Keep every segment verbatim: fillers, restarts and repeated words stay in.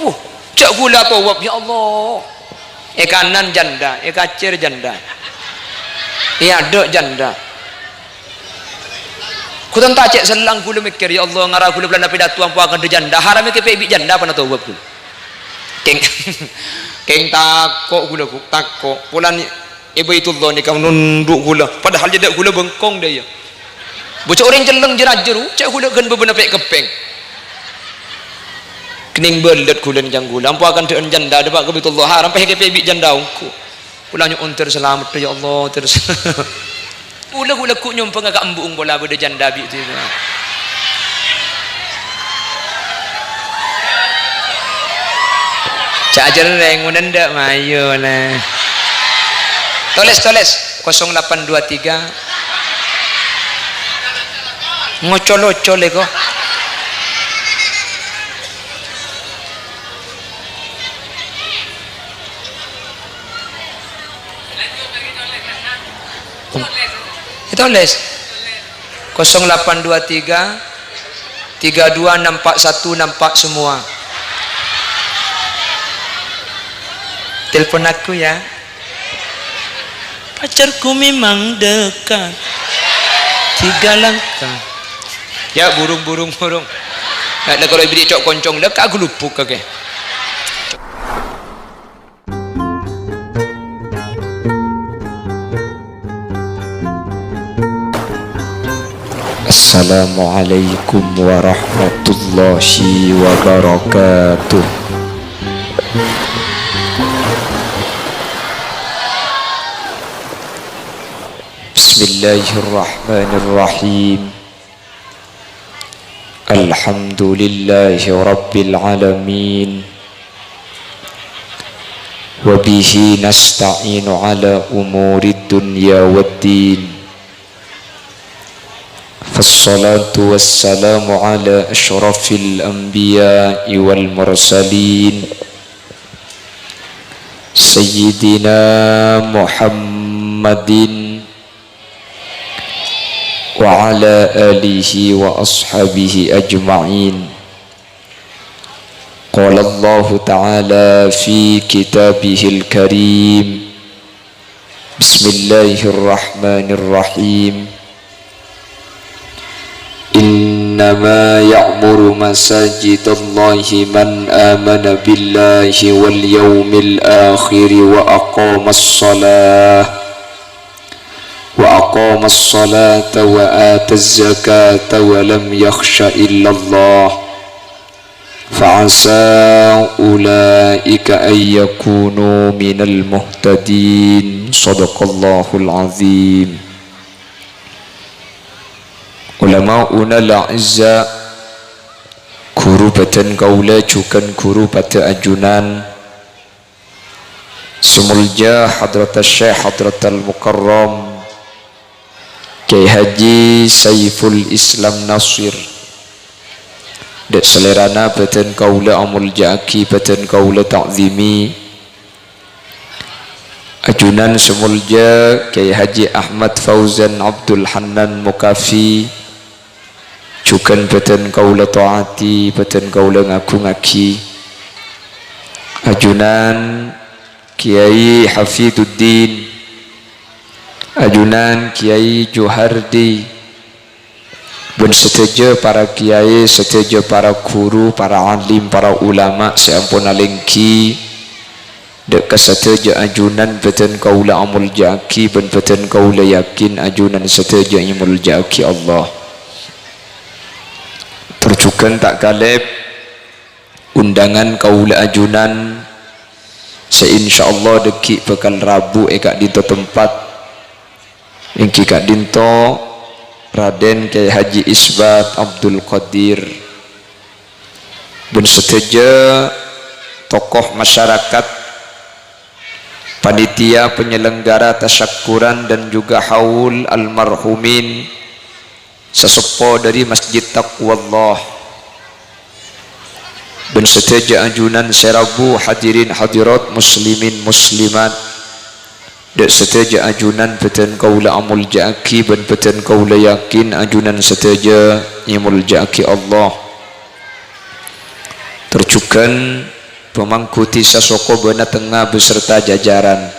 Uh, jhâ' ghulâ towaf, ya Allah. È kanan janda, è kacèr janda. È adâ' janda. Ghulâ ta' cè' sellang ghulâ mèkkèr, "Ya Allah, ngara ghulâ polana pidato ampo akantha janda, haram èkèpè' bi' janda apa na towaf ghulâ?" Kèng, kèng tako' ghulâ, Bu, tako'. Polana è Baitullah nèka nondhu' ghulâ, padahal jhâ' dâ' ghulâ bengkong dâ' iyâ. Bocah orèng celleng jâr-ajâr, cè' ghulâ ghân bâbâna pè' keppèng. Kenning bâlât ghulâ nèng ghulâ, ampo akantha janda dâpa' ka Baitullah Haram, pèkè pè' bi' janda ongghu. Ghulâ nyo'on ter salamet, ya Allah, ter salamet. Ghulâ, ghulâ ghu' nyombhângnga ka embu'eng pola bâdâ janda bi' dhika. Ca'na rèng ngonan dâ' mayu, lè. Tolès, tolès. Kosong delapan dua tiga. Ngoco-loco, lè, ko. Ètolès. Kosong delapan dua tiga, tiga dua nampak satu, nampak semua. Telepon aku ya. Pacarku memang dekat. Tiga langkah. Ya, burung, burung, burung. Nah, kalau beli cok koncong, lè, ka' gelubuk, oke. Assalamualaikum warahmatullahi wabarakatuh. Bismillahirrahmanirrahim. Alhamdulillahi rabbil alamin. Wa bihi nasta'inu ala umurid dunya waddin. Fassalatu wassalamu ala asyrafil anbiya'i wal mursalin, Sayyidina Muhammadin wa ala alihi wa ashabihi ajma'in. Qala Allahu ta'ala fi kitabihil karim, Bismillahirrahmanirrahim. Innama ya'muru masajidallahi man amana billahi wal yaumil akhiri wa aqamas shalah, wa aqamas shalata wa ataz zakata wa lam yakhsha illallah. Fa asa ulaika an yakunu minal muhtadin. Shadaqallahul azim. Ulama'unal a'izza, ghuru bhâdhân kaulâ jhughân ghuru padâ ajunan, sè molja Hadratus Syekh Hadratal Mukarram Kyai Haji Saiful Islam Nasir. Dâ' salèrana bhâdhân kaulâ amolja'aghi, bhâdhân kaulâ ta'zimi. Ajunan sè molja Kyai Haji Ahmad Fauzan Abdul Hannan Mokafi, jhughân bhâdhân kaulâ ta'ati, bhâdhân kaulâ ngagungaghi. Ajunan Kyai Hafiduddin, ajunan Kyai Juhardi, bân sadhâjâ para kyai, sadhâjâ para ghuru, para alim, para ulama sè ampon alèngghi. Dâ' ka sadhâjâ ajunan bhâdhân kaulâ amolja'aghi bân bhâdhân kaulâ yakin ajunan sadhâjâ èmolja'aghi Allah. Tor jhughân ta' kalèp undangan kaulâ ajunan sè insyaallah dhâggi' bhâkal rabu è ka'dinto tempat. Èngghi ka'dinto Raden Kyai Haji Isbat Abdul Qadir bân sadhâjâ tokoh masyarakat, panitia penyelenggara tasyakuran dan juga haul almarhumin saseppo dhâri Masjid Taqwallah. Bân sadhâjâ ajunan sè rabu, hadirin hadirat, muslimin muslimat. Dâ' sadhâjâ ajunan bhâdhân kaulâ amolja'aghi bân bhâdhân kaulâ yakin ajunan sadhâjâ èmolja'aghi Allah. Tor jhughân Pamangku dhisa Sokobâna Tengnga beserta jajaran.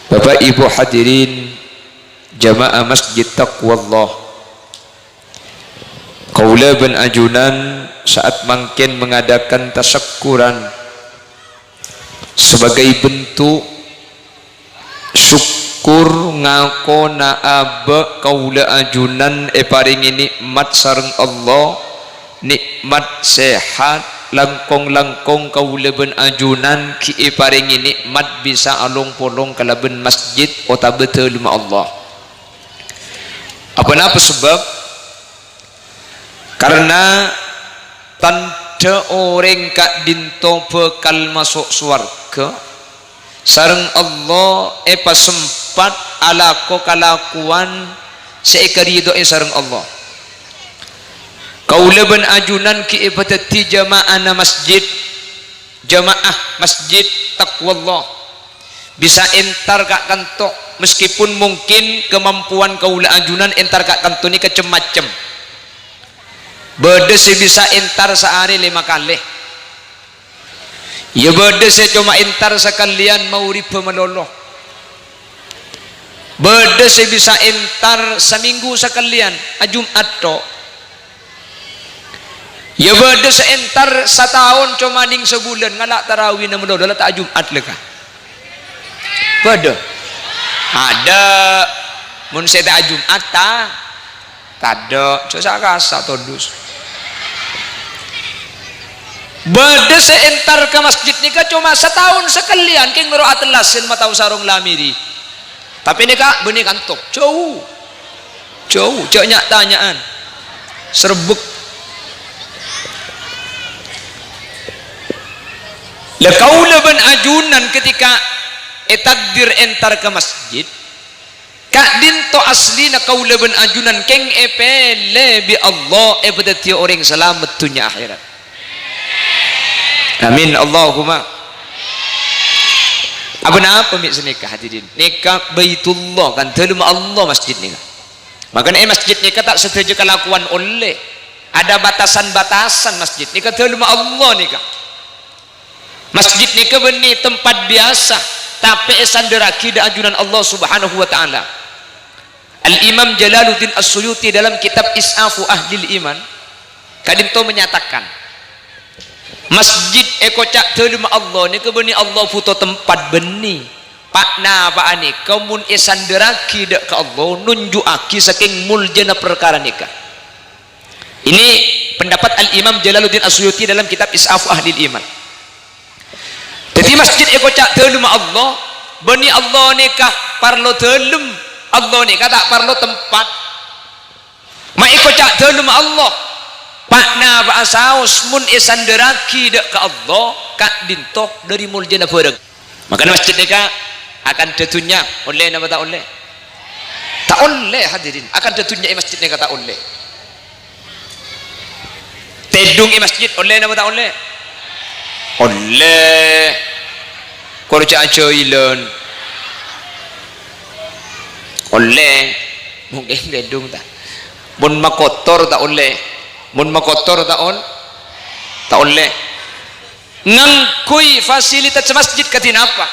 Bapak Ibu hadirin jamaah Masjid Taqwallah. Kaulâ bân ajunan saat mangkèn mengadakan tasakkuran sebagai bentuk sokor ngakona abâ' kaulâ ajunan èparèngè nè'mat sareng Allah, nè'mat sehat, langkong-langkong kaulâ bân ajunan ghi' èparèngè nè'mat bisa along-polong kalabân masjid otabâ dâlemma Allah. Apa-napa sabâb? Karna tandhâ orèng ka'dinto bhâkal maso' sowarghâ, sareng Allah èpasempat alako kalakowan sè èkaridhoè sareng Allah. Kaulâ bân ajunan ghi' èpadhâddhi jama'ana masjid, jama'ah Masjid Taqwallah. Bisa entar ka' kanto, meskipun mungkin kemampuan kaulâ ajunan entar ka' kanto nèka cem-macem. Bâdâ sè bisa entar saarè lèma kalè. Iyâ bâdâ sè coma entar sakalèyan maghribbhâ malolo. Bâdâ sè bisa entar samènggu sakalèyan, Ajum'at tok. Iyâ bâdâ sè entar sataon coma nèng sabulân ngala' tarawina malolo la ta' Ajum'at lèka. Bâdâ? Adâ'. Mon sè ta' Ajum'at ta', tadâ'. Jhâ' sa-kasa todus. Bâdâ sè entar ka masjid nèka coma sataon sakalèyan, kèng noro' atellasèn matao sarong lamèri. Tapè nèka bânnè kanto, jhâu. Jhâu, jhâ' nya'-tanya'an. Serbuk. La kaulâ bân ajunan ketika ètakdir entar ka masjid, ka'dinto aslina kaulâ bân ajunan kèng èpèlè bi' Allah èpadhâddhiyâ orèng salamet dhunnya akhèrat. Amin, Allahumma. Apa-napa mè' sanèka, hadirin? Nèka Baitullah, kan, dâlemma Allah masjid nèka. Mangkana è masjid nèka ta' sadhâjâ kalakowan ollè. Ada batasan-batasan masjid. Nèka dâlemma Allah nèka. Masjid nèka bânnè tempat biyasa, tapè èsandhârraghi dâ' ajunan Allah Subhanahu wa Ta'ala. Al-Imam Jalaluddin As-Suyuti dalam kitab Is'afu Ahlil Iman ka'dinto menyatakan, masjid èkoca' dâlemma Allah nèka bânnè Allah bhuto tempat bânnè. Pa'-napa'a nèka mon èsandhârraghi dâ' ka Allah, nonjhu'aghi sakèng moljâna parkara nèka. Ini pendapat Al-Imam Jalaluddin As-Suyuti dalam kitab Is'afu Ahlil Iman. Dhâddhi masjid èkoca' dâlemma Allah, bânnè Allah nèka parlo dâlem, Allah nèka ta' parlo tempat. Ma' èkoca' dâlemma Allah, pa'-napa'a saos mon èsandhârraghi dâ' ka Allah, ka'dinto dâri moljâna bhârâng. Mangkana masjid nèka akanta dhunnya, ollè napa ta' ollè? Ta' ollè, hadirin. Akanta dhunnya è masjid nèka ta' ollè. Tèdung è masjid, ollè napa ta' ollè? Ollè. Kor jhâ' ajhâilân. Ollè. Mungkin tèdung ta'. Mon makotor ta' ollè. Mon makotor ta' ol-, ta' ollè. Ngangghuy fasilitas masjid kadhi napa?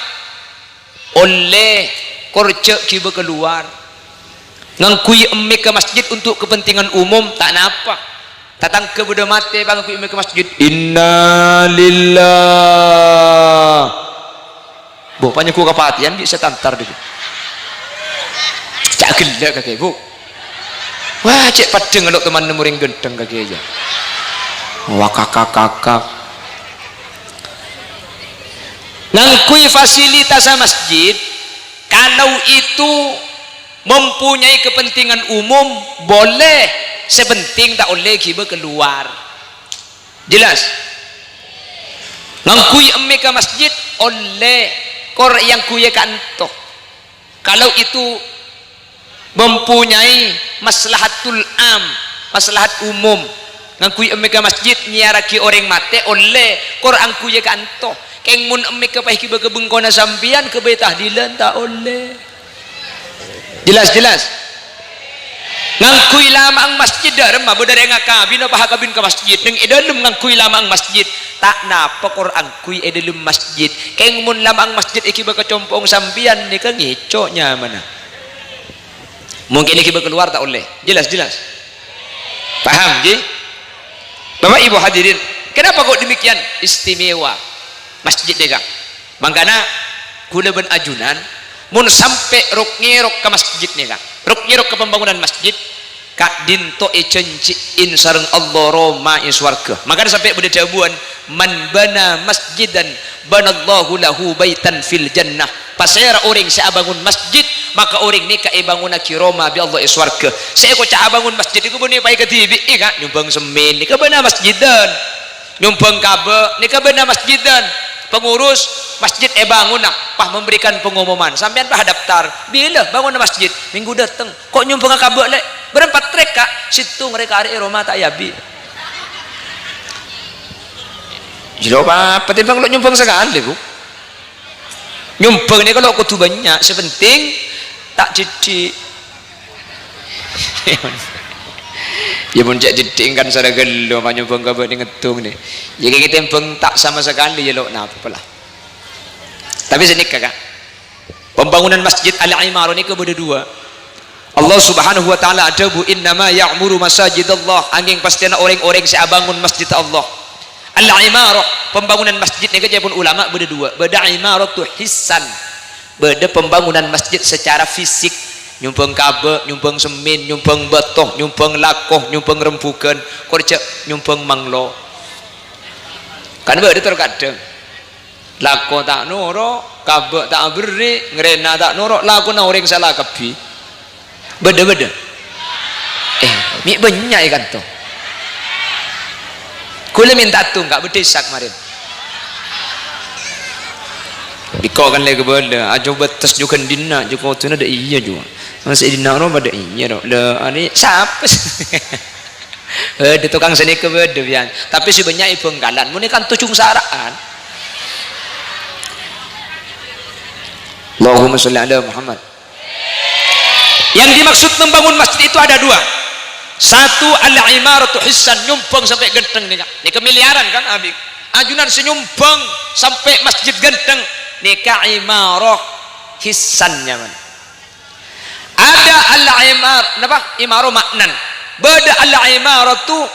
Ollè, kor jhâ' ghibâ kalowar. Ngangghuy emmè ka masjid untuk kepentingan umum, ta' napa. Tatangghâ bâdâ matè, pas ngangghuy emmè ka masjid. Innalillah. Bo, panyegghu kapatèyan bi' sè tantar dhi. Ca' ghellâ' kakè, Bu. Wah, cè' paddhâng lo' teman nemmo rèng gendheng kakè, ya. Wakakakakak. Ngangghuy fasilitas masjid, kalau itu mempunyai kepentingan umum, boleh. Sè penting ta' ollè ghibâ kalowar. Jelas? Ngangghuy emmè ka masjid, ollè. Kor èyangghuyyâ ka'anto. Kalau itu mempunyai maslahatul am, maslahat umum, ngangghuy emmè ka masjid nyèyarraghi orèng matè, ollè, kor angghuyyâ ka'anto. Kèng mon emmè ka paèh ghibâ ka bengkona sampèyan, ghâbây tahlilan, ta' ollè. Jelas, jelas? Ngangghuy lama'an masjid dâ' remma, bâdâ rèng akabin apa akabin ka masjid, neng è dâlem ngangghuy lama'an masjid. Ta' napa kor angghuy è dâlem masjid. Kèng mon lama'an masjid èghibâ ka compo'na sampèyan nèka ngèco' nyamana. Mungkin èghibâ kalowar ta' ollè. Jelas, jelas. Paham, ghi? Bapak Ibu hadirin, kenapa kok demikian istimewa masjid nèka? Mangkana, kaulâ bân ajunan, mon sampè' rok-ngèrok ka masjid nèka, rok-ngèrok ka pembangunan masjid, ka'dinto èjhânjhi'in sareng Allah roma è sowarghâ. Mangkana sampè' bâdâ dhâbuwân, "Man bana masjidan, banallahu lahu baitan fil jannah." Pasèra orèng sè abângon masjid, maka orèng nèka èbângonnaghi roma bi' Allah è sowarghâ. Sè èkoca' abângon masjid nèko bânnè paè kadhibi', è, Ka', nyombhâng semmèn, nèka bâna masjidan. Nyombhâng kabâ', nèka bâna masjidan. Pengurus masjid èbângona, pas memberikan pengumuman. Sampèyan pas daftar, bilâ bângona masjid, minggu dâteng. Ko' nyombhângnga kabâ', Lè'? Bârâmpa trek, Ka'? Sèttong rè karè è roma ta' èabi'. Jâ lo' pa-apa, tèmbhâng lo' nyombhâng sakalè, Bu. Nyombhâng nèka lo' kodhu bânnya', sè pentèng ta' dhiddhi'. Yâ mon cè' dhiddhi' kan sara ghâllu, ma' nyombhâng kabâ' nèng ngèttong nè. Yâ kèng tèmbhâng ta' sama sakalè, yâ lo' napa la. Tapè sanèka, Ka'. Pembangunan masjid al-imarah nèka bâdâ duwâ'. Allah Subhanahu wa Ta'ala adhâbu, "Innama ya'muru masajidallah," angèng pastèna orèng-orèng sè abângon masjid Allah. Al-imarah, pembangunan masjid nèka ca'èpon ulama bâdâ duwâ'. Bâdâ imaratu hissan. Bâdâ pembangunan masjid secara fisik. Nyombhâng kabâ', nyombhâng semmèn, nyombhâng bâto, nyombhâng lako, nyombhâng rembhughân, kor jhâ' nyombhâng manglo. Kan bâdâ terkadang. Lako ta' noro', kabâ' ta' aberri', ngrèna ta' noro', lakona orèng sala kabbhi. Bâdâ, bâdâ. Eh, mè' bânnya' è kanto. Kaulâ mènta tongka' bâdâ Ishak marèn. Diko kan lè kabâlâ, ajo bâtes jhughân dinna', jhughân dinna' dâ' iyâ jhuwa. Masè dinna' ro padâ iyâ ro. Lè, arè sapa sè Bâdâ tokang sanèka bâdâ, biyan. Tapè sè bânnya' è Bhângkalan. Mon è kanto jhung sara'an. Allahumma sholli ala Muhammad. Yang dimaksud membangun masjid itu ada dua. Satu, al-imaratu hissan, nyombhâng sampè' ghântheng nèka. Nèka miliaran kan, Abi? Ajunan sè nyombhâng sampè' masjid ghântheng. Nèka imarah hissan nyamana. Ada al-imar-, napa? Imarah ma'nan. Bâdâ al-imaratu,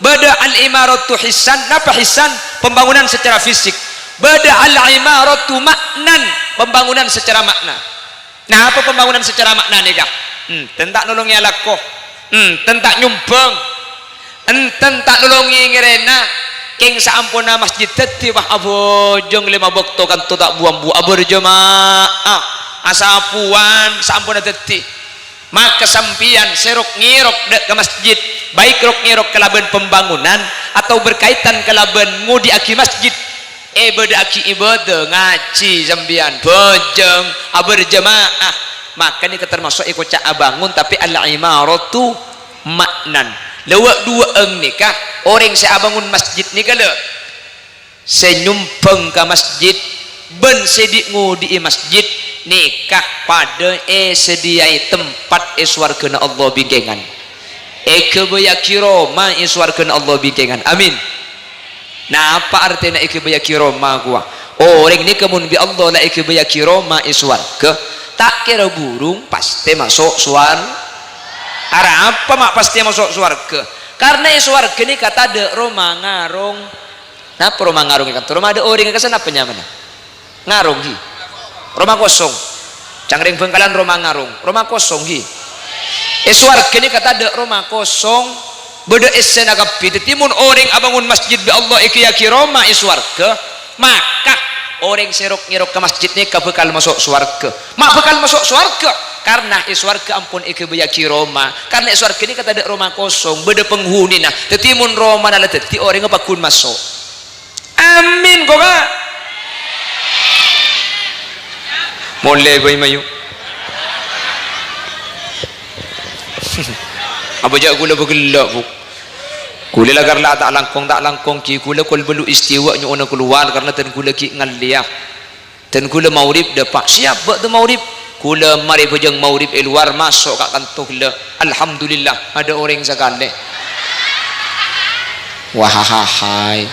bâdâ al-imaratu hissan. Napa hissan? Pembangunan secara fisik. Bâdâ al-imaratu ma'nan, pembangunan secara makna. Napa pembangunan secara makna nèka? Enten ta' nolongè alako. Enten ta' nyombhâng. Enten ta' nolongè ngrèna, kèng saamponna masjid dhâddhi, wah, abhâjâng lèma bâkto kanto ta' bu-ambu abhârjâma'ah, asapowan saamponna dhâddhi. Maka sampèyan sè rok-ngèrok dâ' ka masjid, baik rok-ngèrok kalabân pembangunan atau berkaitan kalabân ngodhi'aghi masjid, èbâdâ'âghi ibâdâ, ngajhi sampèyan, bhâjâng, abhârjâma'ah, maka nèka tamaso' èkoca' abângon, tapè al-imaratu ma'nan. Lè wâ'-duwâ'ân nèka, orèng sè abângon masjid nèka, lè, sè nyombhâng ka masjid bân sè dhi', ngodhi'i masjid nèka padâ èsadhiyâi tempat è sowarghâna Allah bingkèngan. Èghâbâyyâghi roma è sowarghâna Allah bingkèngan. Amin. Napa artèna èghâbâyyâghi roma, kowa? Orèng nèka mon bi' Allah la èghâbâyyâghi roma è sowarghâ, ta' kèra burung pastè maso' sowar-, arapa ma' pastè maso' sowarghâ? Karna è sowarghâ nèka tadâ' roma ngarong. Napa roma ngarong è kanto? Roma adâ' orèng è kassa' napa nyamana? Ngarong, ghi. Roma kosong. Ca'na rèng Bhângkalan roma ngarong. Roma kosong, ghi. È sowarghâ nèka tadâ' roma kosong, bâdâ essèna kabbhi. Dhâddhi, mon orèng abângon masjid bi' Allah èghâbâyyâghi roma è sowarghâ, maka orèng sè rok-ngèrok ka masjid nèka bhâkal maso' sowarghâ. Ma' bhâkal maso' sowarghâ, karna è sowarghâ ampon èghâbâyyâghi roma. Karna è sowarghâ nèka tadâ' roma kosong, bâdâ penghunina. Dhâddhi, mon romana la dhâddhi, orèngnga pagghun maso'. Amin, kok, Ka'? Molè bhâi mayu. Apa jhâ' kaulâ bâghellâ', Bu? Kaulâ la ghâr la ta' langkong, ta' langkong, ghi kaulâ kol bâllu' istiwa nyo'ona kalowar karna dân kaulâ ghi' ngallèya. Dân kaulâ maghrib dâpa', siap bâkto maghrib. Kaulâ marè bhâjâng maghrib è lowar, maso' ka kanto ghellâ'. Alhamdulillah, adâ' orèng sakalè. Wahahahai.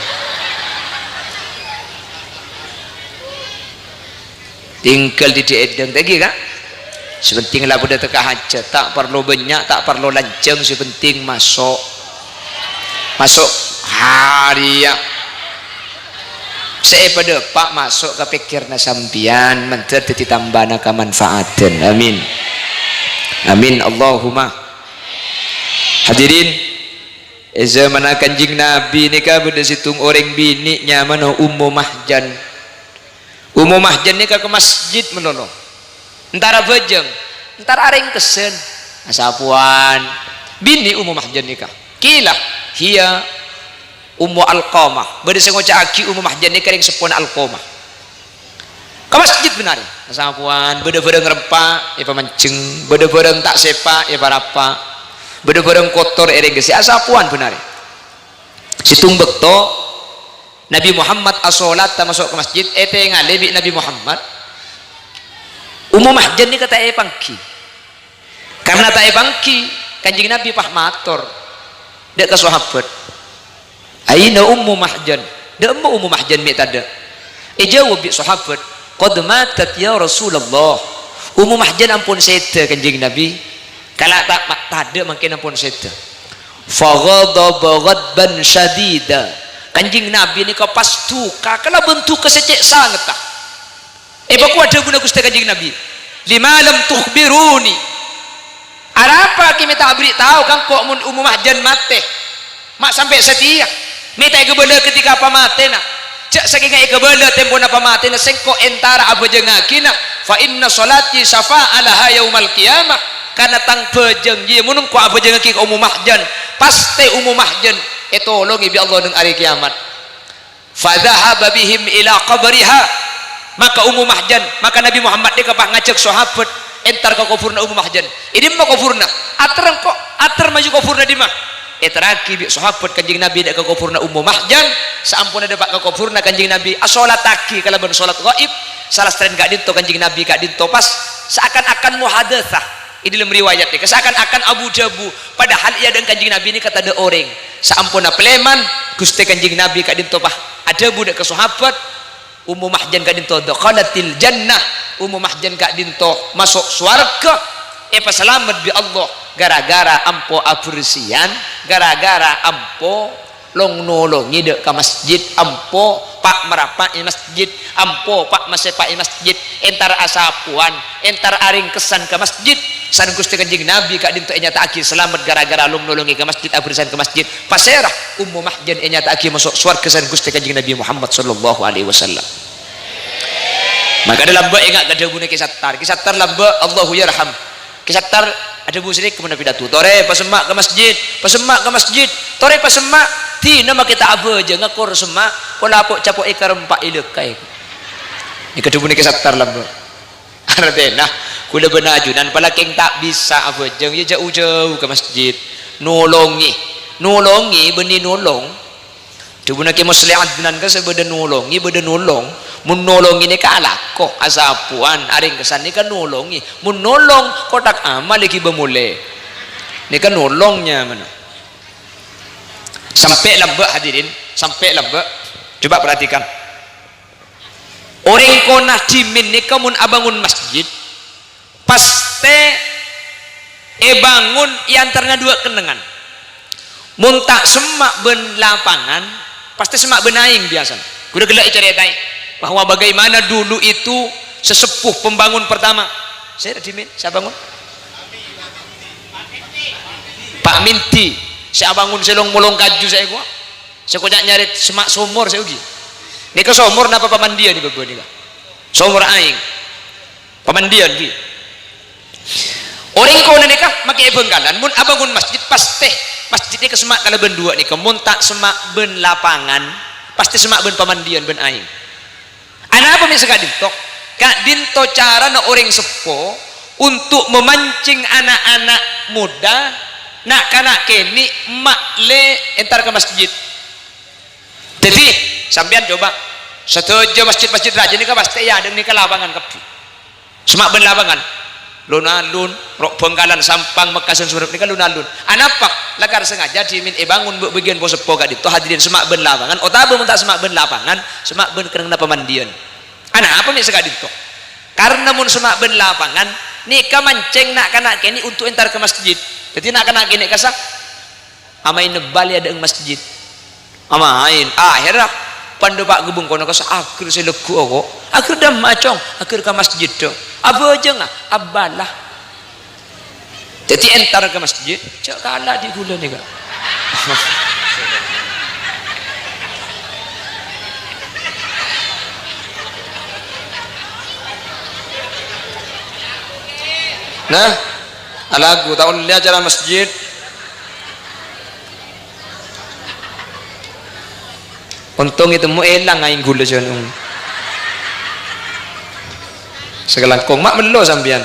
Tinggal dâddi èdâng tèngghi, Ka'. Sè pentèng la bâdâ tekka hajhât, ta' parlo bânnya', ta' parlo lanjhâng, sè pentèng maso'. Maso'. Ha, rèya. Sè èpadâpa' maso' ka pèkkèranna sampèyan, mandhâr dâddi tambâna kamanfaatan. Amin. Amin, Allahumma. Hadirin, è zamanna Kanjeng Nabi nèka bâdâ sèttong orèng binè' nyamana Ummu Mahjan. Ummu Mahjan nèka ka masjid malolo. Entara bhâjâng, entara arèngkessân. Asapowan, binè' Ummu Mahjan nèka. Qila hiya Ummu Alqamah. Bâdâ sè ngoca'aghi Ummu Mahjan nèka rèng seppona Alqamah. Ka masjid bân arè. Asapowan, bâdâ bârâng rempa', èpamanjheng. Bâdâ bârâng ta' sèpa', èparapa'. Bâdâ bârâng kotor, èrèngkessè. Asapowan bân arè. Sèttong bâkto, Nabi Muhammad asolata maso' ka masjid, ètèngalè bi' Nabi Muhammad. Ummu Mahjan nèka ta' èpangghi. Karna ta' èpangghi, Kanjeng Nabi pas mator dâ' ka sahabat, "Aina Ummu Mahjan? Dâ'emma Ummu Mahjan mè' tadâ'?" Èjâwâb bi' sahabat, "Qad matat ya Rasulullah. Ummu Mahjan ampon sèdhâ, Kanjeng Nabi. Kala ta-, ma-, tadâ' mangkèn ampon sèdhâ." Faghadaba ghadban syadida. Kanjeng Nabi nèka pas duka kalabân duka sè cè' sangetta. Èpakowa dhâbuna Ghustè Kanjeng Nabi, "Lima lam tukhbiruni? Arapa ghi' mè' ta' aberri' tao ka engko' mon Ummu Mahjan matè? Ma' sampè' satèya mè' ta' èkabâlâ ketika pamatèna? Jhâ' sakènga èkabâlâ tempona pamatèna, sèngko' entara abhâjângaghina, fa inna sholati syafa'a laha yaumal qiyamah. Karna tang bhâjâng jiyâ mon engko' abhâjângaghi ka Ummu Mahjan, pastè Ummu Mahjan ètolongè bi' Allah neng arè kiyamat." Fadzahaba bihim ila qabriha. Maka Ummu Mahjan, maka Nabi Muhammad nèka pas ngajhâk sahabat entar ka koburna Ummu Mahjan. È dimma koburna? Ater engko', ater maju koburna dimma? Èterraghi bi' sahabat Kanjeng Nabi dâ' ka koburna Ummu Mahjan. Saamponna dâpa' ka koburna Kanjeng Nabi, asolattaghi kalabân solat ghaib. Salastarèn ka'dinto Kanjeng Nabi ka'dinto pas saakan-akan muhadatsah. È dâlem riwayat nèka, saakan-akan abu-dhâbu, padahal è adâ'na Kanjeng Nabi nèka tadâ' orèng. Saamponna palèman, Ghustè Kanjeng Nabi ka'dinto pas adhâbu dâ' ka sahabat, "Ummu Mahjan ka'dinto dakhalatil jannah, Ummu Mahjan ka'dinto maso' sowarghâ, èpasalamet bi' Allah gara-gara ampo abersèyan, gara-gara ampo long-nolongè dâ' ka masjid, ampo pa'-marapa'è masjid, ampo pa'-masèpa'è masjid, entar asapowan, entar arèngkessan ka masjid, sareng Ghustè Kanjeng Nabi ka'dinto ènyata'aghi salamet gara-gara long-nolongè ka masjid, abersèyan ka masjid." Pasèra? Ummu Mahjan ènyata'aghi maso' sowarghâ sareng Ghustè Kanjeng Nabi Muhammad sallallahu alaihi wasallam. Maka dâ' lambâ' enga' ka dhâbuna Kè Sattar. Kè Sattar lambâ', Allahu yarham. Kè Sattar adhâbu sanèka mon apidato, "Torè, pasemma' ka masjid, pasemma' ka masjid, torè pasemma', dina makè ta' abhâjânga kor semma', pola po'-capo'è karempa' èlakkaè." Nèka dhâbuna Kè Sattar lambâ'. Artèna, kaulâ bân ajunan palakèng ta' bisa abhâjâng, iyâ jhâu-jhâu ka masjid. Nolongè. Nolongè bânnè nolong. Dhâbuna Kè Musleh Adnan ka sè bâdâ nolongè, bâdâ nolong. Mon nolongè nèka alako, asapowan, arèngkessan nèka nolongè. Mon nolong, kotak amal èghibâ molè. Nèka nolong nyamana. Sampè' lambâ', hadirin, sampè' lambâ'. Coba perhatikan. Orèng kona dhimèn nèka mon abângon masjid, pastè èbângon è antarana duwâ' kennengngan. Mon ta' semma' bân lapangan, pastè semma' bân aèng biyasana. Kaulâ ghellâ' ècarètaè bahwa bagaimana dulu itu sesepuh pembangun pertama. Sè dhimèn, sè abângon? Pa' Mèndi, sè abângon sè long-molong kaju sè èkowa. Sè koca' nyarè semma' somor sè ogi. Nèka somor napa pamandiyan nèka bâbâ nèka? Somor aèng. Pamandiyan ghi. Orèng kona nèka makè è Bhângkalan, mon abângon masjid, pastè masjid nèka semma' kalabân duwâ' nèka. Mon ta' semma' bân lapangan, pastè semma' bân pamandiyan bân aèng. Anapa mè' saka'dinto? Ka'dinto carana orèng seppo untuk memancing anak-anak muda, na'-kana' kènè' ma'lè entar ka masjid. Dhâddhi, sampèyan coba, sadhâjâ masjid-masjid rajâ nèka pastè è adâ'na nèka lapangan kabbhi. Semma' bân lapangan. Lon-alon, ro' Bhângkalan, Sampang, Mekkasân, Sumenep nèka lon-alon. Anapa? Lakar sengaja dhimèn èbângon bâ-, bâgiyân po-seppo ka'dinto, hadirin, sema' bân lapangan, otabâ mon ta' sema' bân lapangan, sema' bân kennengnganna pamandiyân. Anapa mè' saka'dinto? Karna mon sema' bân lapangan, nèka mancèng na'-kana' kènè' untuk entar ka masjid. Dhâddhi na'-kana' kènè' kasa amaèn bâli adâ'eng masjid. Amaèn. Akhèrra, pandâ pa' ghâbung kono kasa aghâr sè lagghuwâ ko'. Aghâr dâmma, Cong? Aghâr ka masjid, dâ. Abhâjângnga, abâlâ. Dhâddhi entar ka masjid, jhâ' kala dhi' ghulâ nèka. Nah, alaghu ta' ollè acara masjid. Ontong ètemmo èlang aèng ghulâ jhâ' nong. Sakalangkong, ma' mello sampèyan.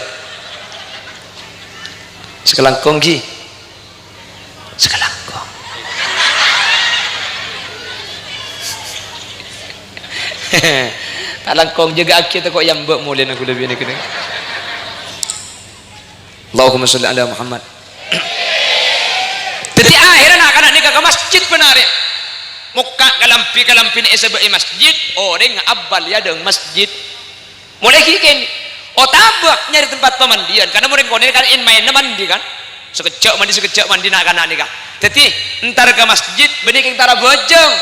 Sakalangkong, ghi. Sakalangkong. Ta' langkong, jâgâ'aghi tako' yâ mbâ' molèna ghulâ binè kènè. Allahumma sholli ala Muhammad. Dhâddhi, akhèrra na'-kana' nèka ka masjid bân arè. Mokka' kalambhi-kalambhina èsabâ'i masjid, orèng abâl è adâ'eng masjid. Molaè ghi' kènè'. Otabâ nyarè tempat pamandiyân, karna mon rèng konè kan èn-maènna mandi kan. Sakejjhâ' mandi, sakejjhâ' mandi na'-kana' nèka. Dhâddhi, entar ka masjid, bânnè kèng tara bhâjâng.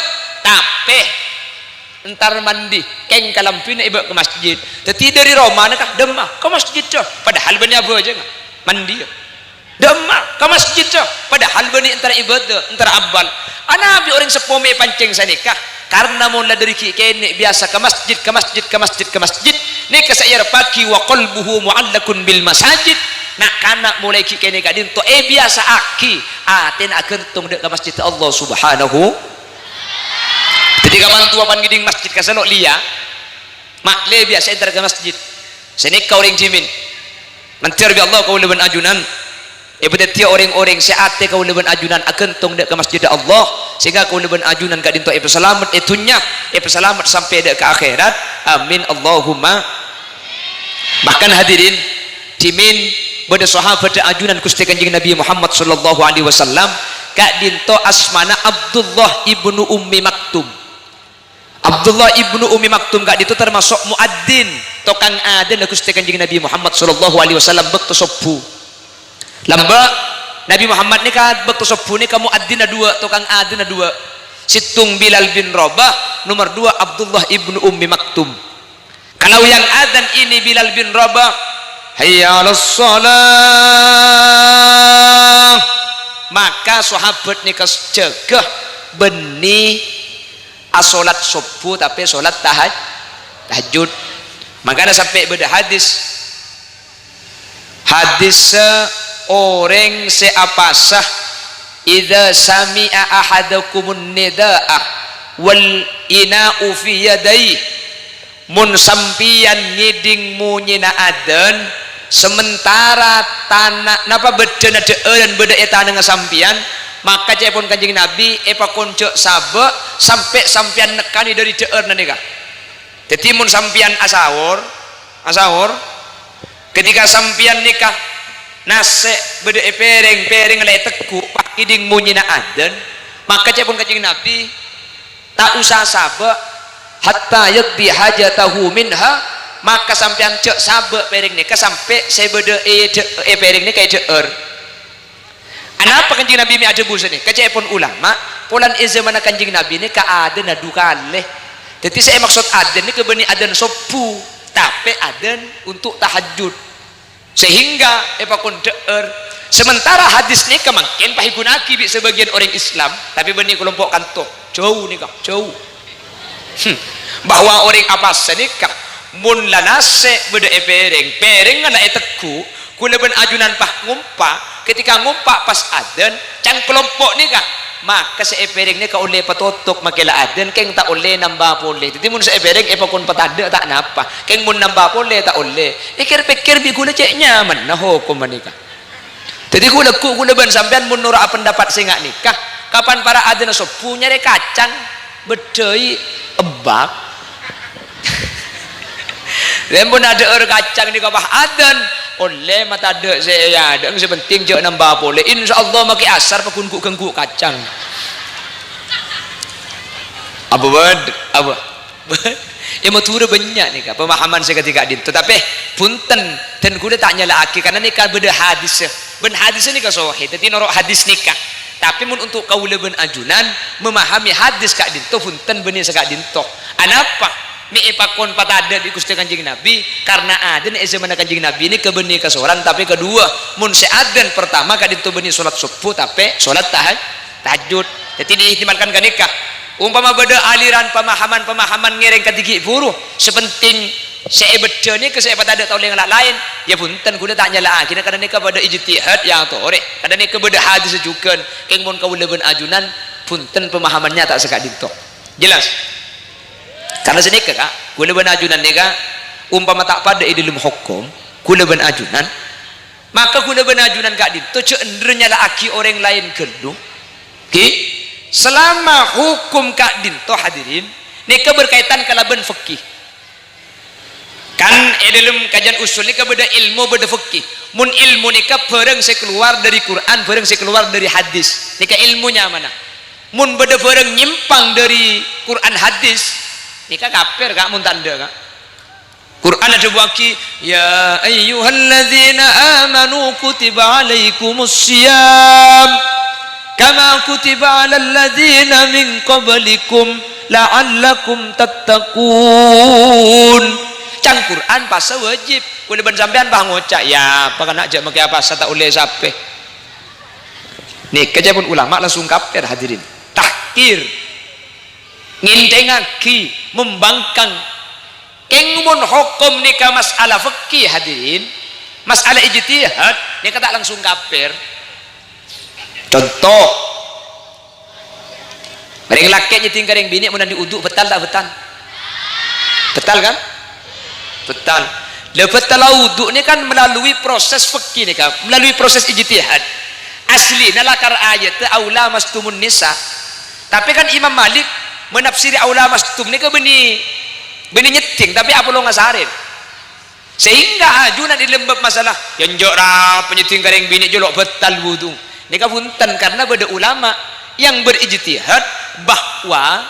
Tapè, entar mandi, kèng kalambhina èbâ' ka masjid. Dhâddhi, dâri romana ka, dâmma, ka masjid, dâ. Padahal bânnè abhâjângnga, mandi, yâ. Dâmma, ka masjid, dâ. Padahal bânnè entar ibâdâ, entar abâl. Anabi orèng seppo mè' pancèng sanèka. Karna mon la dâri ghi' kènè' biyasa ka masjid, ka masjid, ka masjid, ka masjid, nèka sè èarebbhâghi wa qalbuhu mu'allaqun bil masajid. Na'-kana' molaè ghi' kènè' ka'dinto èbiyasa'aghi atèna aghântong dâ' ka masjid Allah Subhanahu. Dhâddhi, kapan towa pan ngèdhing masjid ka sèlo' lèya, ma'lè biyasa entar ka masjid. Sanèka orèng dhimèn. Mandhâr bi' Allah kaulâ bân ajunan èpadhâddhiyâ orèng-orèng sè atè kaulâ bân ajunan aghântong dâ' ka masjidda Allah, sehingga kaulâ bân ajunan ka'dinto èpasalamet è dhunnya, èpasalamet sampè' dâ' ka akhèrat. Amin, Allahumma. Bahkan, hadirin, dhimèn bâdâ sahabat ajunan Ghustè Kanjeng Nabi Muhammad sallallahu alaihi wasallam, ka'dinto asmana Abdullah ibnu Ummi Maktum. Abdullah ibnu Ummi Maktum ka'dinto tamaso' muadzin, tokang adzanna Ghustè Kanjeng Nabi Muhammad sallallahu alaihi wasallam bâkto sobbhu. Lambâ' Nabi Muhammad nèka bâkto sobbhu nèka muadzin duwâ', tokang adzanna duwâ'. Sèttong Bilal bin Rabah, nomor dua Abdullah ibnu Ummi Maktum. Kalau yang adzan ini Bilal bin Rabah, "Hayya 'alas shalah," maka sahabat nèka jâgâ bânnè asolat sobbhu, tapè solat tahaj-, tahajjud. Mangkana sampè' bâdâ hadis, hadis, eh, orèng sè apasa, "Idza sami'a ahadukumun nida'a wal ina'u fi yadayhi." Mon sampèyan ngèdhing monyèna adzan, sementara tana-, napa, bâddhâna dhâ'ârân bâdâ è tanangnga sampèyan, maka ca'èpon Kanjeng Nabi èpakon jhâ' sabâ' sampè' sampèyan nekkanè dâri dhâ'ârna nèka. Dhâddhi, mon sampèyan asaor, asaor, ketika sampèyan nèka nasè' bâdâ è pèrèng, pèrèng la ètegghu', pas ngèdhing monyèna adzan, maka ca'èpon Kanjeng Nabi, "Ta' osa sabâ' hatta yaqdi hajatahu minha," maka sampèyan jhâ' sabâ' pèrèng nèka sampè' sè bâdâ è dhâ-, è pèrèng nèka èdhâ'âr. Anapa Kanjeng Nabi mè' adhâbu sanèka? Ca'èpon ulama, polana è zamanna Kanjeng Nabi nèka adzanna du kalè. Dhâddhi sè èmaksod adzan nèka bânnè adzan sobbhu, tapè adzan untuk tahajjud. Sehingga èpakon dhâ'âr. Sementara hadis nèka mangkèn pas èghunaaghi bi' sabâgiyân orèng Islam, tapè bânnè kalompo' kanto. Jâu nèka, jâu. Hmm. Bahwa orèng apasa nèka, mon la nasè' bâdâ è pèrèng, pèrèngnga la ètegghu', kaulâ bân ajunan pas ngompa, ketika ngompa pas adzan, can kalompo' nèka, maka sè è pèrèng nèka ollè patotop makè la adzan, kèng ta' ollè nambâ polè. Dhâddhi mon sè è pèrèng èpakon patadâ' ta' napa, kèng mon nambâ polè ta' ollè. Èkèr-pèkkèr bi' kaulâ cè' nyamanna hokomma nèka. Dhâddhi kaulâ ghu-, kaulâ bân sampèyan mon noro'a pendapat sè nga' nèka, kapan para adzanna sobbhu nyarè kacang, bâddhâi ebbak. Lha mon adhâ'âr kacang nèka pas adzan, Ollè matadhâ' sè èadhâ'eng, sè penting jhâ' nambâ polè. Insyaallah makè asar paggun ghu'-ghângghu' kacang. Apa bâd-, apa? È Madhurâ bânnya' nèka pemahaman sè kadhi ka'dinto. Tapè, bhunten, dân kaulâ ta' nyala'aghi, karna nèka bâdâ hadis. Bân hadis nèka sahih. Dhâddhi noro' hadis nèka. Tapè mon untuk kaulâ bân ajunan memahami hadis ka'dinto, bhunten bânnè saka'dinto. Anapa? Mè' èpakon patadhâ' bi' Ghustè Kanjeng Nabi, karna adâna è zamanna Kanjeng Nabi nèka bânnè kasorang, tapè kaduwâ, mon sè adzan partama ka'dinto bânnè salat sobbhu, tapè salat taha-, tahajjud. Dhâddhi diihtimalkan ghânèka. Ompama bâdâ aliran pemahaman-pemahaman ngèrèng kadhi ghi' bhuru, sè penting sè èbâddhâ nèka sè èpatadhâ' ta' ollè ngala' laèn, ya bhunten, kaulâ ta' nyala'aghina, karna nèka bâdâ ijtihad, ya torè. Karna nèka bâdâ hadis jhughân, kèng mon kaulâ bân ajunan, bhunten, pemahamannya ta' saka'dinto. Jelas? Karna sanèka, Ka', kaulâ bân ajunan nèka, ompama ta' padâ è dhâlem hokom, kaulâ bân ajunan, maka kaulâ bân ajunan ka'dinto jhâ' endher nyala'aghi orèng laèn ghâllu. Ghi? Salama hokom ka'dinto, hadirin, nèka berkaitan kalabân fikih. Kan è dhâlem kajhân usul nèka bâdâ ilmu, bâdâ fikih. Mon ilmu nèka bhârâng sè kalowar dhâri Qur'an, bhârâng sè kalowar dhâri hadis. Nèka ilmu nyamana. Mon bâdâ bhârâng nyèmpang dhâri Qur'an hadis, nèka kafir, Ka', mon ta' endâ', Ka'. Qur'an adhâbuwâghi, "Ya ayyuhalladzina amanu kutiba alaikumus siyam kama kutiba alal ladzina min qablikum la'allakum tattaqun." Can Qur'an pasa wajib. Kaulâ bân sampèyan pas ngoca', "Ya, apa kana' jhâ' makè apasa ta' ollè sapè." Nèka ca'èpon ulama langsung kafir, hadirin. Tahkir. Ngènthèngngaghi, membangkang. Kèng mon hokom nèka mas'ala fikih, hadirin, mas'ala ijtihad, nèka ta' langsung kafir. Conto, rèng lakè' nyèddhing ka rèng binè' mon andi' wudu', bhâtal ta' bhâtal? Bhâtal, kan? Bhâtal. Lah, bhâtalla wudu' nèka kan melalui proses fikih nèka, melalui proses ijtihad. Aslina lakar ayatta aula mastumun nisa. Tapè kan Imam Malik menafsiri aula mastum nèka bânnè, bânnè nyèddhing, tapè apolong asarèn. Sehingga ajunan è lembab masalah, ya enjâ' ra nyèddhing ka rèng binè' jhâ' lo' bhâtal wudu'. Nèka bhunten, karna bâdâ ulama yang berijtihad bahwa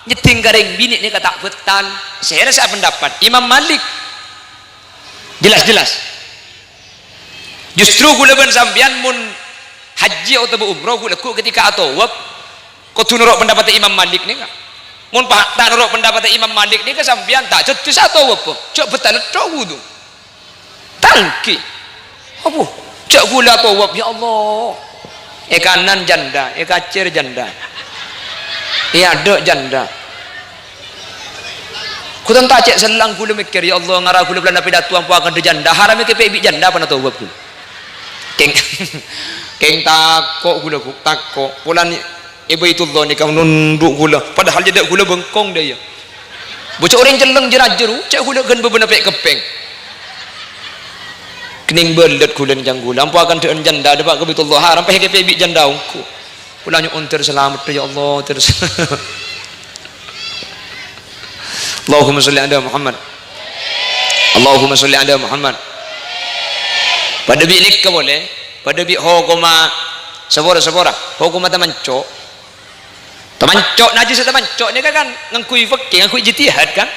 nyèddhing ka rèng binè' nèka ta' bhâtal. Sèra sè apendapat? Imam Malik. Jelas-jelas. Justru kaulâ bân sampèyan mon haji otabâ umroh, ghu-, lagghu' ketika atowaf, kodhu noro' pendapatta Imam Malik nèka. Mon pa-, ta' noro' pendapatta Imam Malik nèka, sampèyan ta' jhâddhi sè atowaf, jhâ' bhâtal tho wudu'. Tangki. Abu, jhâ' kaulâ atowaf, ya Allah. È kanan janda, è kacèr janda. È adâ' janda. Ghulâ ta' cè' sellang ghulâ mèkkèr, "Ya Allah, ngara ghulâ polana pidato ampo akadhâ janda, haram èkèpè' bi' janda apa atowaf ghulâ?" Kèng, kèng tako' ghulâ, Bu, tako'. Polana è Baitullah nèka nondhu' ghulâ, padahal jhâdhâ' ghulâ bengkong dâ' iyâ. Bocah orèng celleng jâr-ajâr, cè' ghulâ ghân bâbâna pè' keppèng. Kenning bâlât ghulâ jhâng ghulâ, ampo akadhâ'ân janda dâpa' ka Baitullah Haram, pèkè pè' bi' janda ongghu. Kaulâ nyo'on, "Dâr salamet, ya Allah, dâr salamet." Allahumma sholli ala Muhammad. Allahumma sholli ala Muhammad. Padâ bi' nèka polè, padâ bi' hokomma sapora-sapora, hokomma tamanco'. Tamanco' najis, tamanco' nèka kan ngangghuy fikih, ngangghuy ijtihad kan?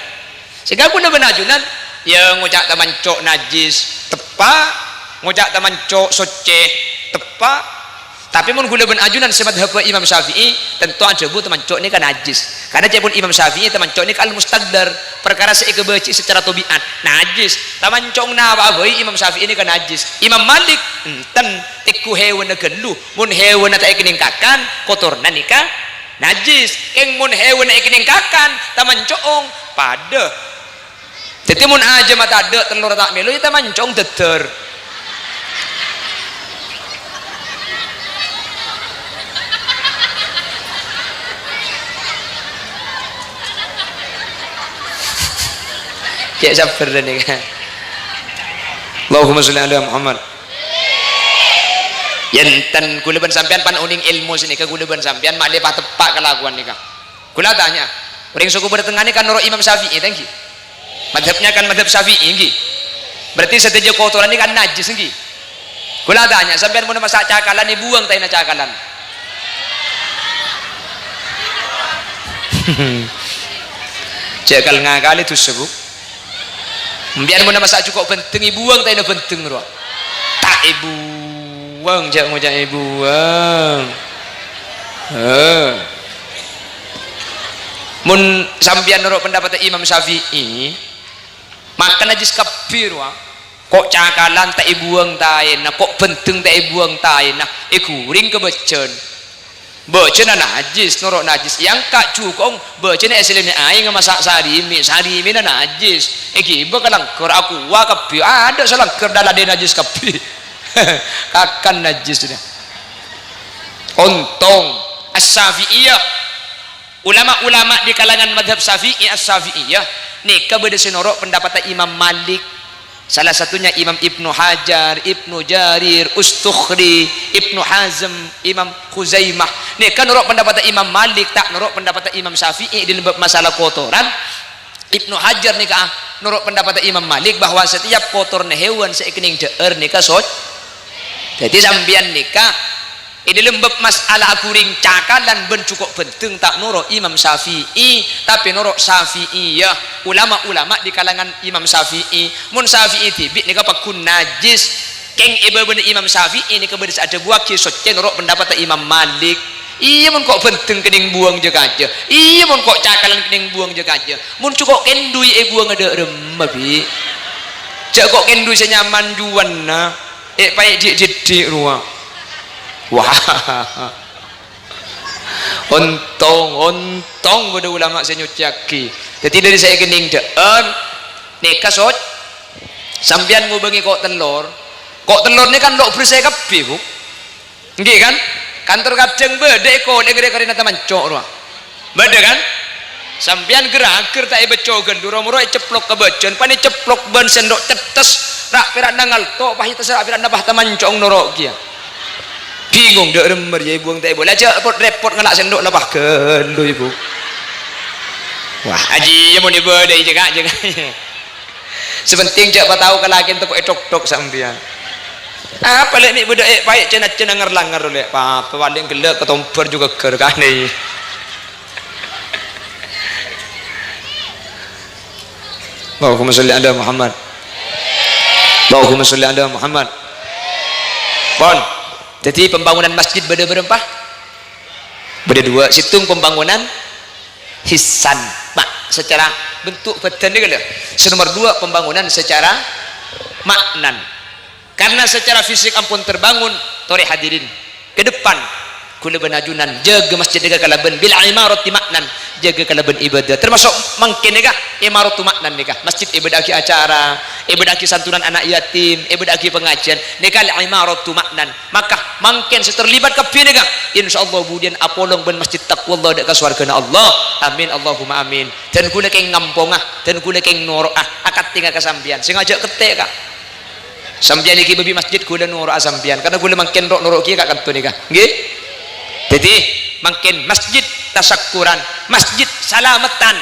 Sehingga kaulâ bân ajunan, ya ngoca' tamanco' najis, teppa', ngoca' tamanco' soccè, teppa'. Tapè mon kaulâ bân ajunan sè madhâbbhâ Imam Syafi'i, tanto adhâbu tamanco' nèka najis. Karna ca'èpon Imam Syafi'i tamanco' nèka al-mustaqdar, parkara sè èkabâji'i secara tobi'at, najis. Tamanco' napa'a bhâi Imam Syafi'i nèka najis. Imam Malik, enten, tengghu hèwanna ghâllu. Mon hèwanna ta' èkennèng kakan, kotorna nèka najis. Kèng mon hèwanna èkennèng kakan, tamanco'ong, padâ. Dhâddhi mon ajâm matadâ' tello ra ta' mèlo, ya tamanco'ong dâddâr. Cè' sabbhâr nèka. Allahumma sholli ala Muhammad. Yènten, kaulâ bân sampèyan pan onèng èlmo sanèka, kaulâ bân sampèyan ma'lè pateppa' kalakowan nèka. Kaulâ tanya, orèng soko Bârâ Tengnga nèka noro' Imam Syafi'i, ta' ènggi? Madhâbbhâ kan madhâb Syafi'i, ènggi? Berarti sadhâjâ kotoran nèka kan najis, ènggi? Kaulâ atanya, sampèyan mon massa' cakalan, èbuwâng ta' èna cakalan? Cè' kal ngakalè dhusa, Bu. Sampèyan mon massa' jhuko' bhândheng, èbuwâng ta' èna bhândheng, rowa? Ta' èbuwâng, jhâ' ngoca' èbuwâng. Heh. Mon sampèyan noro' pendapatta Imam Syafi'i, maka najis kabbhi, rowa. Ko' cakalan ta' èbuwâng taèna, ko' bhândheng ta' èbuwâng taèna, èghuring ka bâjâna. Bâjâna najis, noro' najis. Èyangka' jhuko', bâjâna èsèlèmè aèng massa' sarimi, sarimina najis. Èghibâ ka langghâr, akowa kabbhi, adâ' salangghâr dâlâna najis kabbhi. Kakan najis, sudah. Ontong, As-Syafi'iyah. Ulama-ulama di kalangan madhab Syafi'i, As-Syafi'iyah, nèka bâdâ sè noro' pendapatta Imam Malik. Salah satunya Imam Ibnu Hajar, Ibnu Jarir, Ustukhri, Ibnu Hazm, Imam Khuzaimah. Nèka noro' pendapatta Imam Malik, ta' noro' pendapatta Imam Syafi'i dâlem bab masalah kotoran. Ibnu Hajar nèka, ah, noro' pendapatta Imam Malik bahwa setiap kotorna hewan sè èkennèng dhâ'âr nèka soc-, Dhâddhi sampèyan nèka è dâlem bab masalah aghurèng cakalan bân jhuko' bhândheng ta' noro' Imam Syafi'i, tapè noro' Syafi'iyah, ulama-ulama di kalangan Imam Syafi'i. Mon Syafi'i dhibi' nèka pagghun najis, kèng è bâbâna Imam Syafi'i nèka bâdâ sè adhâbuwâghi soccè noro' pendapatta Imam Malik. Iyâ, mon ko' bhândheng kennèng buwâng jâ-kajâ. Iyâ, mon ko' cakalan kennèng buwâng jâ-kajâ. Mon jhuko' kèndhuwi èbuwâng adâ' remma, Bi'. Jhâ' ko' kèndhuwi sè nyaman juwânna. È, paè' dhi'-dhiddhi' rowa. Wah. Ontong, ontong bâdâ ulama sè nyoccèyaghi. Dhâddhi dâri sè èkennèng dhâ'âr, nèka soc-, sampèyan ngobângè ko' tellor. Ko' tellor nèka kan lo' bersè kabbhi, Bu. Ènggi, kan? Kan terkadhâng bâdâ èkol èngghi karèna tamanco' rowa. Bâdâ, kan? Sampèyan ghâr-aghâr ta' èbâcco ghâllu, ro-moro ècepplok ka bâjâna, pan ècepplok bân sèndhok cetthès, ra'-pèra' nangalto, pas ètès ra'-pèra' napa tamanco' noro' kèya. Bingung, dâ' remma rèya èbuwâng ta' èbuwâng. La jhâ' pot-rèpot ngala' sèndhok napa ghâllu, Ibu. Wah, ajiyâ mon èbâdâi jâgâ-jâgâ. Sè pentèng jhâ' patao ka lakèna tako' èthok-thok sampèyan. Apa lè' mè' bâdâ è paè' cèna-cèna nger-langer lè', pa-, pa-, palèng ghellâ' katombhâr jhughâghâr kanè. Allahumma sholli ala Muhammad. Allahumma sholli ala Muhammad. Pon. Dhâddhi pembangunan masjid bâdâ bârâmpa? Bâdâ duwâ'. Sèttong pembangunan hissan, ma-, secara bentuk badan nèka lho. Sè nomor dua, pembangunan secara ma'nan. Karena secara fisik ampon terbangun, torè hadirin. Ke depan, kaulâ bân ajunan jâgâ masjid nèka kalabân bil imarati ma'nan, jâgâ kalabân ibadah. Termasuk mangkèn nèka, imaratu ma'nan nèka. Masjid èbâdâ'âghi acara, èbâdâ'âghi santunan ana' yatim, èbâdâ'âghi pengajian. Nèka al imaratu ma'nan. Maka mangkèn sè terlibat kabbhi nèka, insyaallah budiyân apolong bân Masjid Taqwallah dâ' ka sowarghâna Allah. Amin, Allahumma amin. Dân kaulâ kèng ngamponga, dân kaulâ kèng noro'a, akatènga ka sampèyan. Sè ngajhâk kettè', Ka'. Sampèyan èghibâ bi' masjid, kaulâ noro'a sampèyan. Karna kaulâ mangkèn ro'-noro' kèya ka' kanto nèka. Ngghi? Dhâddhi, mangkèn masjid tasakkuran, masjid salameddhân.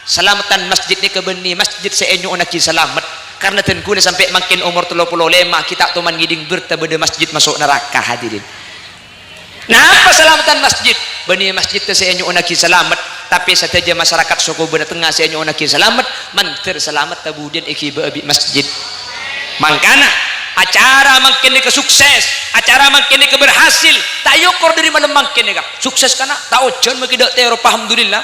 Salameddhân masjid nèka bânnè masjid sè ènyo'onnaghi salamet. Karna dân kaulâ sampè' mangkèn omor tello polo lèma ghi' ta' toman ngèdhing berta bâdâ masjid maso' naraka, hadirin. Napa salameddhân masjid? Bânnè masjid sè ènyo'onnaghi salamet, tapè sadhâjâ masarakat Sokobânah Tengnga sè ènyo'onnaghi salamet, mandhâr salametta budiyân èghibâ'â bi' masjid. Mangkana, acara mangkèn nèka sukses, acara mangkèn nèka berhasil, ta' èokor dâri malem mangkèn nèka. Sukses kana', ta' ojhân makè dâ' tèro, alhamdulillah.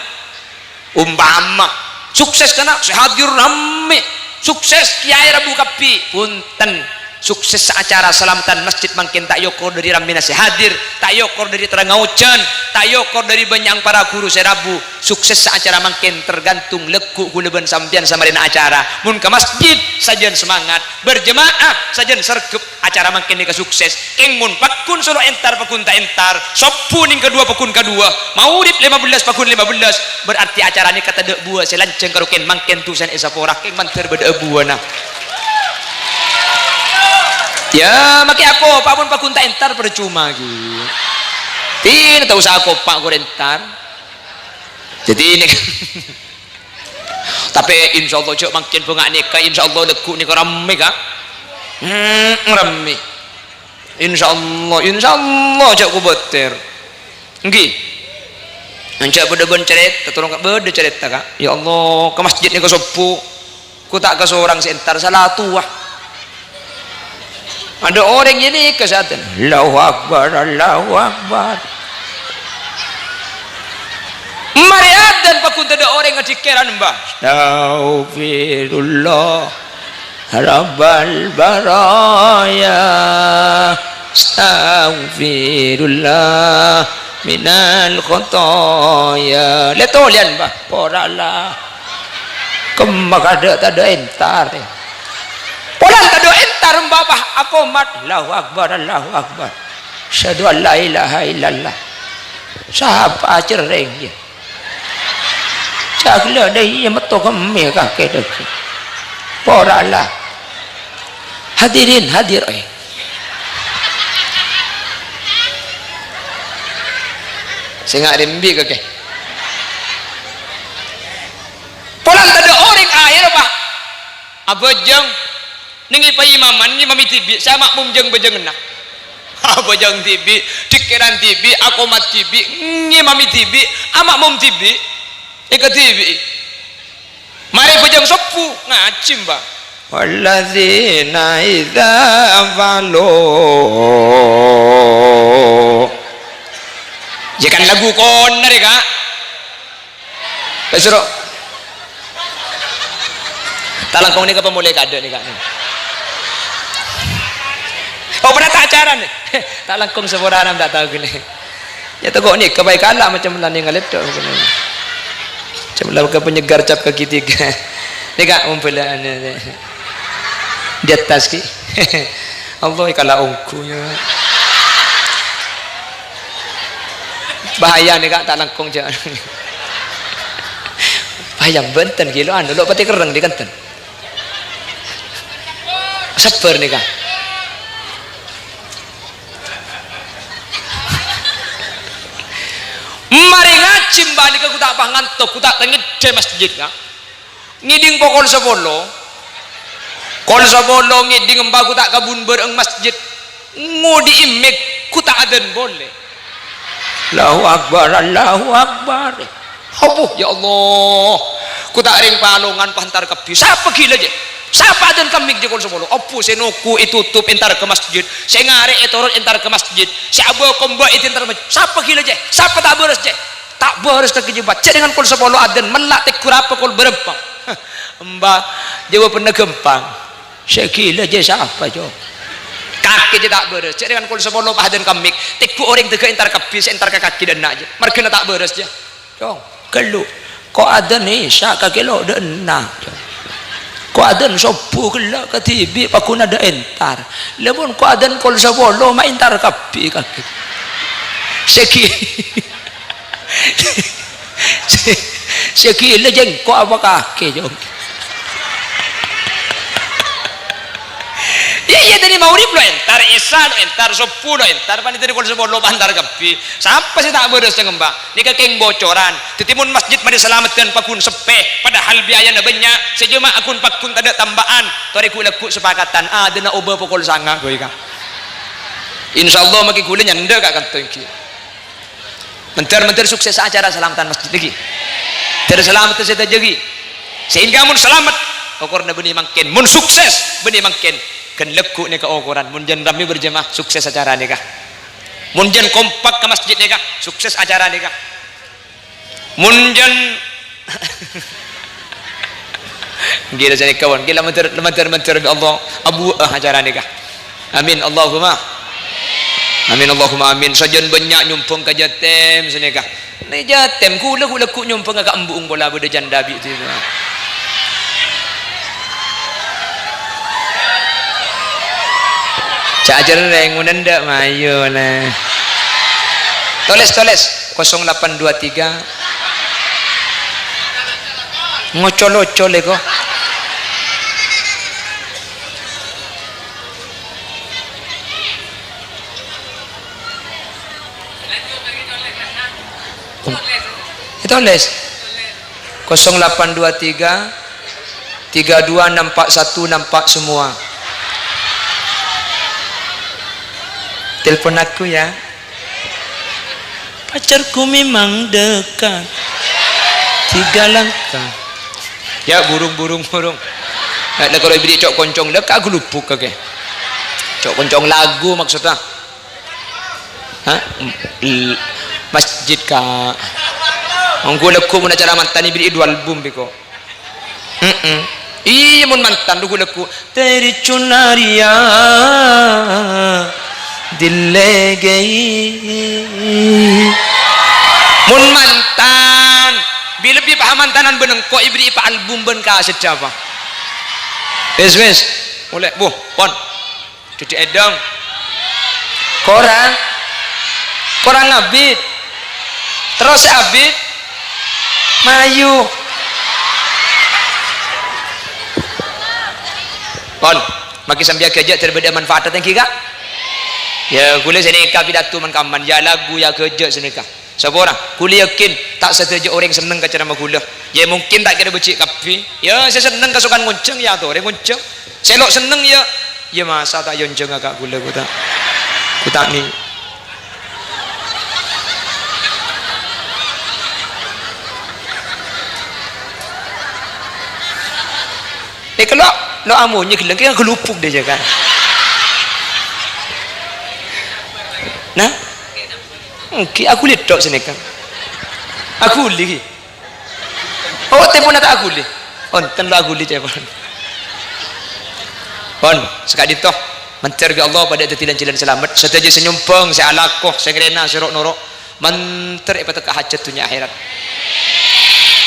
Umpama sukses kana' sè hadir rammè, sukses kèyaè rabu kabbhi, punten. Sukses acara salameddhân masjid mangkèn ta' èokor dâri rammèna sè hadir, ta' èokor dâri terrangnga ojhân, ta' èokor dâri bânnya'na para ghuru sè rabu. Sukses acara mangkèn tergantung lagghu' kaulâ bân sampèyan samarèna acara. Mon ka masjid, sajân semangat, berjemaah, sajân sregep. Acara mangkèn nèka sukses. Kèng mon pagghun solo entar pagghun ta' entar, sobbhu nèng kaduwâ pagghun kaduwâ, maghrib lèma bellâs pagghun lèma bellâs, berarti acara nèka tadâ' buwâ sè lanjhâng karo kèng mangkèn dusana èsapora, kèng mandhâr bâdâ'â buwâna. Yâ, makè akopa' mon pagghun ta' entar parcoma ghi. Dinah ta' osa akopa' kor entar. Dhâddhi nèka. Ta' Tapè, insyaallah, jhâ' mangkèn bângal nèka, insyaallah, lagghu' nèka rammè, Ka'. Hmm, rammè. Insyaallah, insyaallah, jhâ' kobâtèr. Èngghi. Jhâ' bâdâ bân carèta, torong ka-, bâdâ carèta, Ka'. Ya Allah, ka masjid nèka sobbhu. Ghu ta' kasorang sè entar, sala towa. Bâdâ orèng ghânèka sè adzan. Allahu Akbar, Allahu Akbar. Marè adzan pagghun tadâ' orèng adhikkeran, Mbah. Astaghfirullah rabbal baraya. Astaghfirullah minal khotoya. Lè tolèyan, Mbah. Pora la. Kemma kadâ' tadâ' entar, eh. Polana tadâ' entar, Mbah, Mbah, akomat. Allahu Akbar, Allahu Akbar. Asyhadu an la ilaha illallah. Sapa cerrèng, ya? Jâgâlâ dâ' iyâ metto kemmè kakè dâggi'. Pora la. Hadirin, hadir, eh. Sènga' rembi' kakè. Polana tadâ' orèng aèr, Pak. Abhâjâng. Nèng è paimaman ngimami dhibi', sè ama'mum jâng-bhâjânganna. Abhâjâng dhibi', dhikkeran dhibi', akomat dhibi', ngimami dhibi', ama'mum dhibi'. Èkadhibi'i. Marè bhâjâng sobbhu, ngajhi, Mbah. Walladzina idza fa'alu. Ya kan lagu koner, Ka'. Pas soro. Ta' langkong nèka pamolè kadâ' nèka. Oh, pernah ta' acara nè? Ta' langkong saporana ta' tao ghellâ'. Ya, tako' nèka bhâi kala' macam la nèng ngaletto'. Macam la ka penyegar cap kaki tiga. Nèka mombhâlâ'ân. Di atas ki. Allah, kala' ongghu, ya. Bahaya nèka, ta' langkong, jâ'. Bahaya bhunten, ghi lo' anu, lo' patè kerrèng, di kenten. Sabbhâr nèka. Marè ngajhi, Mbah, nèka ghu ta' pas ngantok, ghu ta' tengedde masjid, Ka'. Ngèdhing pokol sapolo. Pokol sapolo ngèdhing empa' ghu ta' kabun bârâng masjid. Ngodi'i mik ghu ta' adzan polè. Allahu Akbar, Allahu Akbar. Abbhu, ya Allah. Ghu ta' rèng palongan pas entar kabbhi. Sapa ghilâ, jâ'? Sapa adzan ka mik jâ' pokol sapolo? Abbhu, sè noko ètotop entar ka masjid. Sè ngarè' ètorot entar ka masjid. Sè abâ' komba' èdhi entar ka masjid. Sapa ghilâ, jâ'? Sapa ta' bârâs, jâ'? Ta' bârâs kakè jâ', Mbah. Jâ' dengan pokol sapolo adzan, mella' tegghur apa pokol bârâmpa? Mbah, jawabanna ghâmpang. Sè ghilâ jâ' sapa, Cong? Kakè jâ' ta' bârâs. Jâ' dengan pokol sapolo pas adzan ka mik, tegghur orèng dâgâ' entar kabbhi, sè entar ka kakè dâ' enna', jâ'. Marghâna ta' bârâs, jâ'. Cong, ghâllu. Ko' adzan Isya kakè lo' dâ' enna', Cong. Ko' adzan sobbhu ghellâ' kadhibi' pagghun adâ' entar. Lamon ko' adzan pokol sapolo ma' entar kabbhi kakè. Sè ghi-, Sè, sè ghilâ jâ' engko' apa kakè, Cong? Iyâ, iyâ, dhâri maghrib lo' entar, Isya lo' entar, sobbhu lo' entar, panèka dhâri pokol sapolo pas entar kabbhi. Sapa sè ta' bârâs, Cong, Mbah? Nèka kèng bocoran. Dhâddhi mon masjid marè salameddhân pagghun seppè, padahal biayana bânnya', sè jemaah ghun pagghun tadâ' tamba'an. Torè ghu-, lagghu' sapakatan, adzanna obâ pokol sanga, ghâbây, Ka'. Insyaallah, makè ghulâ nyandhâ, Ka', kanto èngghi. Mandhâr-mandhâr sukses acara salameddhân masjid nèka. Dhâri salameddhân sadhâjâ ghi. Sehingga mon salamet, okoranna bânnè mangkèn. Mon sukses, bânnè mangkèn. Ghân lagghu' nèka okoran. Mon jân rammè berjemaah, sukses acara nèka. Mon jân kompak ka masjid nèka, sukses acara nèka. Mon jân Ghi la sanèka, pon. Ghi la mandhâr, mandhâr, mandhâr bi' Allah. Abu, eh, acara nèka. Amin, Allahumma. Amin, Allahumma amin. Sajân bânnya' nyombhâng ka jâtèm sanèka. Nè jâtèm, ghulâ, ghulâ ghu' nyombhângnga ka embu'eng pola bâdâ janda bi' dhina. Ca' jârrèng, mon endâ' mayu, nè. Tolès, tolès. Kosong delapan dua tiga. Ngoco-loco lè ko. Ètolès. Kosong delapan dua tiga. Tiga dua nampak satu, nampak semua. Telepon aku ya. Pacarku memang dekat. Tiga langkah. Ya, burung, burung, burung. Nah, kalau beli cok koncong, lek aku lupuk kake. Cok koncong lagu maksudnya. Hah? L-, masjid, Kak. Engko lagu mun acara mantan beli dua album beko. Mm-mm. Iyâ, mon mantan lagu-lagu, "Teri Chunaria Dil Le Gayi." Mon mantan, bilâ bi' pa mantanan bân engko' èberri' pa album bân kaset apa? Wis, wis. Molè, bu, pon. Dhâddhi èdhâng. Korang. Korang abit. Terros sè abit. Mayu. Pon, mangkè sampèyan ghâjâ' dâri bâdâ manfaat èngghi, Ka'? Yâ, ghulâ sanèka pidato man-kamman, yâ lagu, yâ ghâjâ' sanèka. Sapa ora? Ghulâ yakin ta' sadhâjâ orèng senneng ka ceramah ghulâ. Yâ, mungkin ta' kèra bâjhi' kabbhi. Yâ, sè senneng kasokan ngonjhâng, yâ atorè ngonjhâng. Sè lo' senneng, yâ, yâ masa ta' èonjhânga ka ghulâ, ghu ta', ghu ta' ni-, Eh, kalau lo' amonye ghellâ' kèya galupuk dâ' jâgâ. Nah, èngghi aku lè tok sanèka. Aku lè ghi. Oh, tempona ta' aku lè. Onten lo' aku lè, cèpon. Pon, saka'dinto. Mandhâr bi' Allah padâ dhâddhi lan-jhâlân salamet. Sadhâjâ sè nyombhâng, sè alako, sè ngrèna, sè ro'-noro'. Mandhâr èpatekka hajhât dhunnya akhèrat.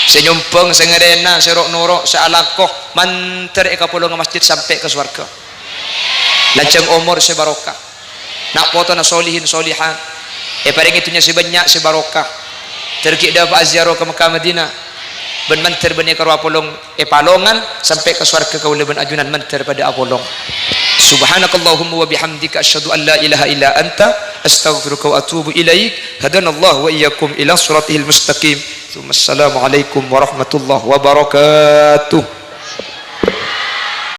Sè nyombhâng, sè ngrèna, sè ro'-noro', sè alako, mandhâr èkapolonga masjid sampè' ka sowarghâ. Lanjhâng omor sè barokah. Na' potona solihin solihat. Èparèngè dhunnya sè bânnya' sè barokah. Dhâr ghi' dâpa'a ziarah ka Mekkah Madinah. Bân mandhâr bânnè karo apolong èpalongan sampè' ka sowarghâ kaulâ bân ajunan mandhâr padâ apolong. Subhanakallahumma wa bihamdika asyhadu an la ilaha illa anta astaghfiruka wa atubu ilaik. Hadanallahu wa iyyakum ila siratihil mustaqim. Tsumma assalamualaikum warahmatullahi wabarakatuh.